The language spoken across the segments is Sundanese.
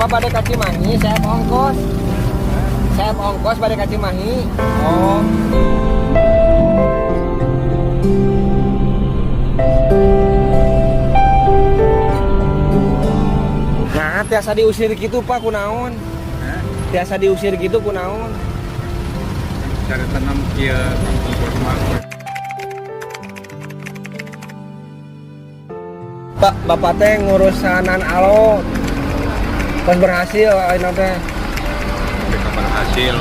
Bapak bade ka Cimahi, saya ongkos. Saya ongkos bade ka Cimahi. Oh. Nah, tiasa diusir gitu, Pak, kunaon? Tiasa diusir gitu kunaon? Cari tanam kieu kampung kurma. Pak, Bapak teh ngurusanan alo. Pas berhasil ayeuna teh. Mereka berhasil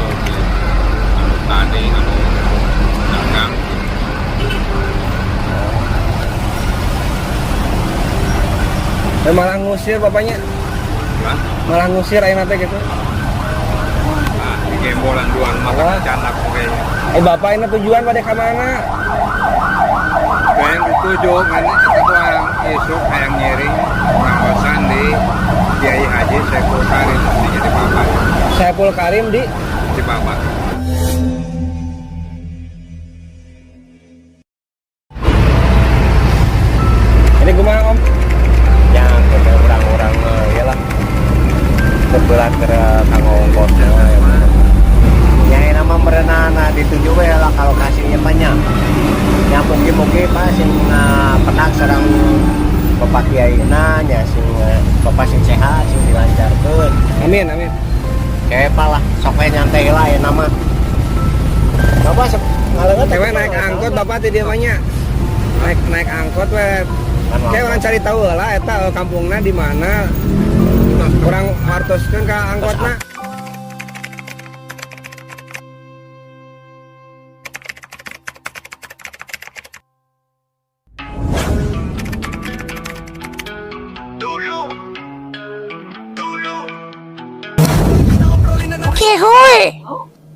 anu tani, anu dagang. Eh, malah ngusir bapaknya. Lah, Malah ngusir ayeuna teh gitu. nah, di gembolan duang mata Wah. Canak kayaknya. Eh, Bapak ini tujuan pada ke mana? Pengen dituju kan eta doang isuk hayang ngiring ngawasan di Kiai Haji Saiful Karim di Babat. Saiful Karim di Di Babat. Ini kumaha, Om? Ya, ke orang-orang ya lah. Kebetulan ke kanggo ongkos ya. Ya nama merenana dituju we lah kalau kasihnya banyak. Ya mugi-mugi Pak sing penak sareng Bapak Kiai na nya sing Bapak sing sehat sing dilancarkeun. Amin, amin. Kayak lah sok we nyantai lah ya nama. Bapak ngalenget Cewek naik angkot Bapak ti dieu mah nya. Naik naik angkot we. Kayak orang cari tahu lah eta kampungna di mana. Orang hartoskeun ka angkotna.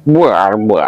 Buar, buar.